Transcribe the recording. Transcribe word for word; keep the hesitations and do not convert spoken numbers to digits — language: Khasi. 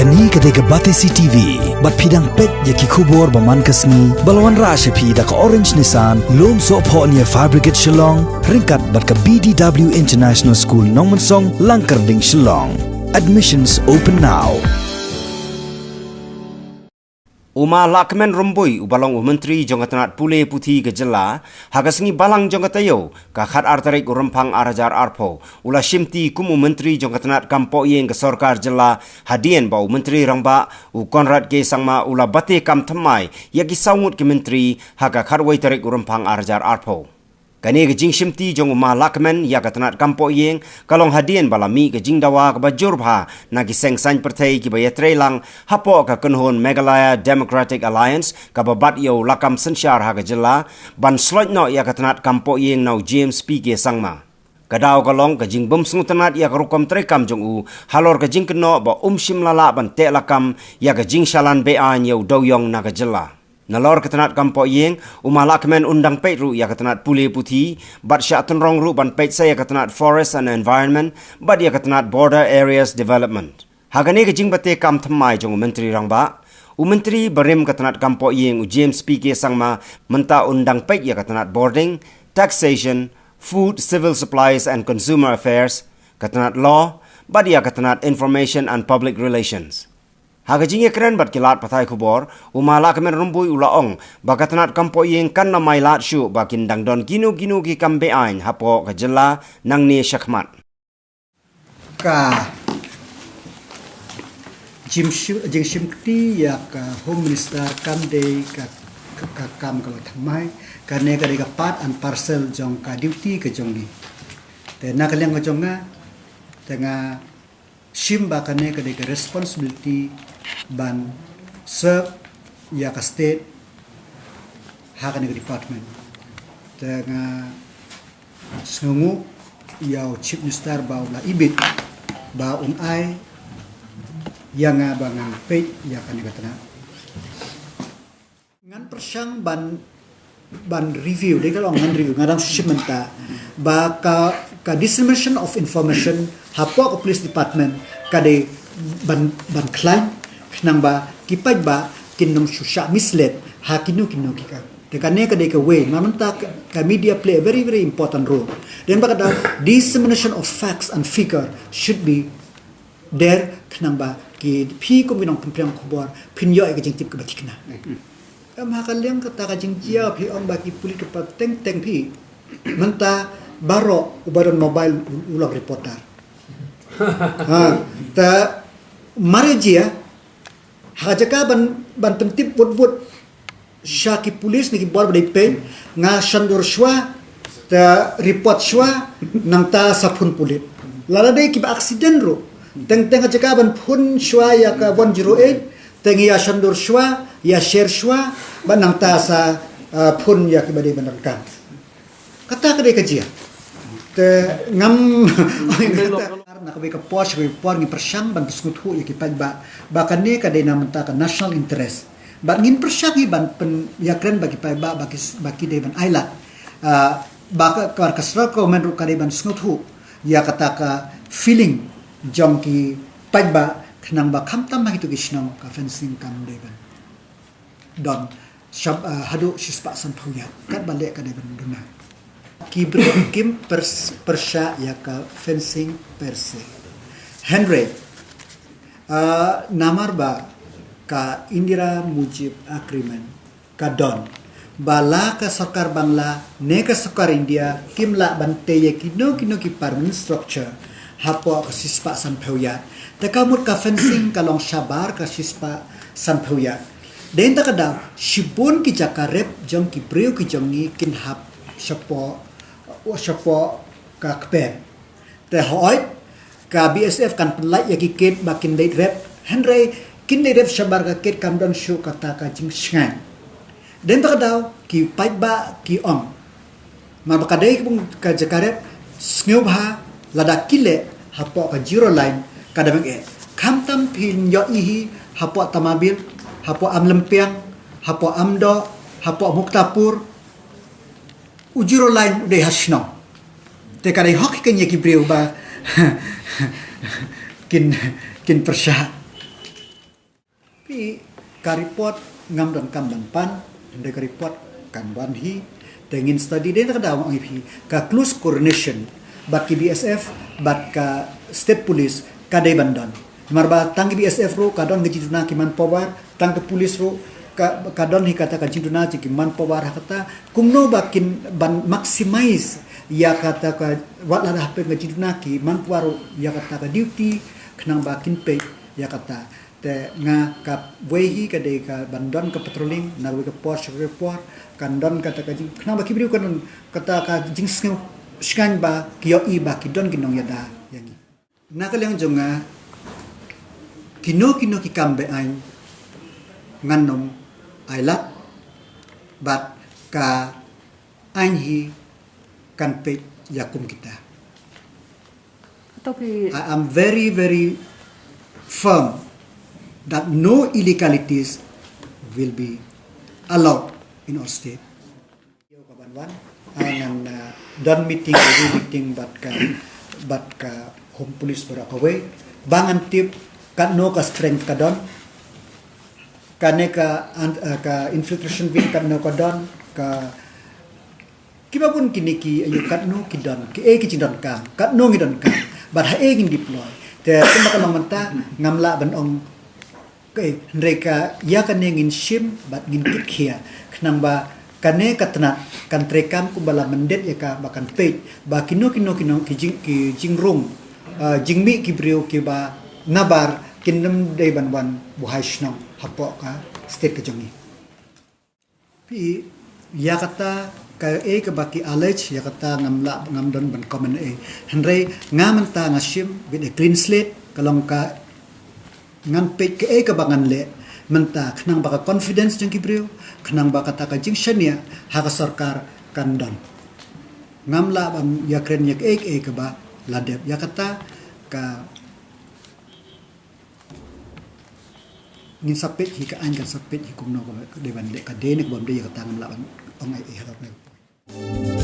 Kane ka dei ka Batesi T V, bad phi dang peit ïa ki khubor ba man ka sngi, ba la wanrah sha phi da ka Orange Nissan, Lumsohphoh near Fire Brigade Shillong, ryngkat bad ka B D W International School Nongmensong, Langkyrding, Shillong. Admissions open now. U Ma Lahkmen Rymbui, uba long u Myntri jong ka tnat pule puthi ka jylla, ha ka sngi Balang jong ka taïew, ka khatar tarik u Rymphang ar hajar arphew, u la shimti kum u Myntri jong ka tnat kam poh ïing ka sorkar jylla, hadien ba u Myntri Rangbah, u Conrad K Sangma, u la bate kam thymmai ïa ki saw ngut ki Myntri ha ka khatwei tarik u Rymphang ar hajar arphew. Kane ka jingshimti jong u Ma Lahkmen ïa ka tnat kam poh ïing, ka long hadien ba la mih ka jingdawa kaba jur bha na ki seng saiñ pyrthei kiba ïatreilang hapoh ka kynhun Meghalaya Democratic Alliance, kaba bat ïa u lakam synshar ha ka jylla, ban sloit noh ïa ka tnat kam poh ïing na u James P K Sangma. Ka daw ka long ka jingbym sngewtynnad ïa ka rukom treikam jong u, halor ka jingkynnoh ba um shym la lah ban teh lakam ïa ka jingshalan be-aiñ ïa u dewïong na ka jylla. Nalor ka tnat kam poh ïing, u Ma Lahkmen un dang peit ruh ïa ka tnat pule puthi, bad shah tynrong ruh ban peit sa ïa ka tnat Forest and Environment, bad ïa ka tnat Border Areas Development. Ha kane ka jingbate kam thymmai jong u Myntri Rangbah, u Myntri barim ka tnat kam poh ïing u James P K Sangma, mynta un dang peit ïa ka tnat Bording, Taxation, Food, Civil Supplies and Consumer Affairs, ka tnat Law, bad ïa ka tnat Information and Public Relations. Ha ka jingïakren bad ki lad pathai khubor, u Ma Lahkmen Rymbui u la ong ba ka tnat kam poh ïing kan ym ai lad shuh ba kin dang don kino kino ki kam be-aiñ hapoh ka jylla nangne shakhmat. Ka jingshim-, jingshim kti ïa ka Home Minister kam dei ka, ka, ka kam ka la thymmai, kane ka dei ka part and parcel jong ka duty ka jong ngi. Te na ka liang ka jong nga, te nga shim ba kane ka dei ka responsibility ban serve ïa ka state ha kane ka department. Te nga sngewnguh ïa u Chief Minister ba u la ibit ba un ai ïa nga ba ngan peit ïa kane ka tnat. Ngan pyrshang ban, ban review, dei ka long ngan review, nga dang shim mynta. Ba ka, ka dissemination of information hapoh ka police department ka dei ban, ban khlaiñ, khnang ba ki paidbah kin ym shu shah misled ha kino kino ki kam. Te kane ka dei ka wei, namar mynta ka, ka media play a very, very important role. Dei ba ka dei dissemination of facts and figure should be there, khnang ba ki, phi kum ki nongpynphriang khubor phin ïoh ïa ka jingtip kaba thikna. Em, ha ka liang kata ka jingjia phi ong ba ki pulit ki pateng teng phi. Mynta baroh uba don mobile u, u long reporter. Ha, te mar ïa jia, ha ka jaka ban, ban pyntip wut wut sha ki pulit ne ki bor ba dei peit, nga shon dur shuwa, te report shuwa, nangta sa phone pulit. Lada dei kiba accident ruh, teng teng ha jaka ban phone shuwa ïa ka one zero eight, te ngi ïa shon dur shuwa, ïa share shuwa, bad nangta sa, ah, phone ïa kiba dei ban donkam. Kata ka dei ka jia. Te ngam, na kawei ka por sha kawei ka por ngi pyrshang ban pynsngewthuh ïa ki paidbah ba kane ka dei na bynta ka national interest. Bad ngin pyrshang hi ban pynïakren ba ki paidbah ba ki, ba ki dei ban ailad. Ah, ba ka, ka, ka central government ruh ka dei ban sngewthuh ïa kata ka feeling jong ki paidbah, khnang ba khamtam ha kito ki shnong ka fencing kam dei ban don shab, ah, haduh shispah sanphew ïa katba leh ka dei ban duna. Ki briew kim pyrs-, pyrshah ïa ka fencing per se. Hynrei, ah, namar ba ka Indira Mujib Agreement ka don ba la ka sorkar Bangla ne ka sorkar India kim lah ban tei ïa kino kino ki permanent structure hapoh ka shispah sanphew ïa. Te ka mut ka fencing ka long shabar ka shispah sanphew ïa. Dei na kata ka daw, shibun ki jaka rep jong ki briew ki jong ngi kin hap shapoh, shapoh ka kper. Te hooid, ka B S F kan pynlait ïa ki kit ba kin leit rep, hynrei kin leit rep shabar ka kit kam don shuh kata ka jingshngaiñ. Dei na kata ka daw, ki paidbah ki ong. Namar ba ka dei ka bun ka jaka rep, sngewbha lada ki leh hapoh ka zero line ka dei ban eh. Khamtam phin ïohi hi hapoh Tamabil, hapoh Amlympiang, hapoh Amdoh, hapoh Muktapur. U zero line u dei ha shnong. Te ka dei hok hi ka ïa ki briew ba kin, kin pyrshah. Ka report ngam don kam ban pan, hynrei ka report kan wan hi. Te ngin study dei na ka daw ngi phi ka close coordination bad ki B S F bad ka state police ka dei ban don. Namar ba tang ki B S F ruh ka don ka jingduna ki manpower, tang ka police ruh ka, ka don hi kata ka jingduna ki manpower ha kata. Kumno ba kin ban maximize ïa kata ka wat la da hapdeng ka jingduna ki manpower ruh ïa kata ka duty khnang ba kin peit ïa kata. Te nga ka wei hi ka dei ka ban don ka patrolling na wei ka por sha wei ka por, kan don kata ka jing khnang ba ki briew kan don kata ka jingsngew shngaiñ ba ki ïohi ba ki don ki nongïada ïa ngi. Na ka liang jong nga, kino kino ki kam be-aiñ ngan nym ailad bad ka aiñ hi kan peit ïa kum kita. Topi. I am very, very firm that no illegalities will be allowed in our state. Ïa ka ban wan, ah, ngan, ah, don meeting, every meeting bad ka, bad ka Home Police baroh kawei. Ba ngan tip katno ka strength ka don. Kane ka, an-, ah, ka infiltration wing katno ka don, ka kiba bun kine ki, ayu, katno ki don, ki, eh, ki jingdonkam, katno ngi donkam, bad ha, eh, ngin deploy. Te kumba ka long mynta, ngam lah ban ong, eh, hynrei ka, ïa kane ngin shim bad ngin kit khia. Khnang ba kane ka tnat kan treikam kumba la mandate ïa ka ba kan peit ba kino kino kino ki jing, ki jingrung, ah, jingmih ki briew kiba nabar kin nym dei ban wan buhai shnong hapoh ka state ka jong ngi. Phi, ïa kata kaei kaba ki allege, ïa kata ngam lah, ngam don ban comment ei. Hynrei nga mynta nga shim with a clean slate, ka long ka ngan peit kaei kaba ngan leh mynta khnang ba ka confidence jong ki briew, khnang ba kata ka jingshaniah ha ka sorkar kan don. Ngam lah ban ïakren ïa kaei kaei kaba la dep, ïa kata ka ngin sa peit hi, ka aiñ kan sa peit hi kumno ka dei ban leh, ka dei ne ka bym dei, ïa kata ngam lah ban ong ei ei ha kane ka por.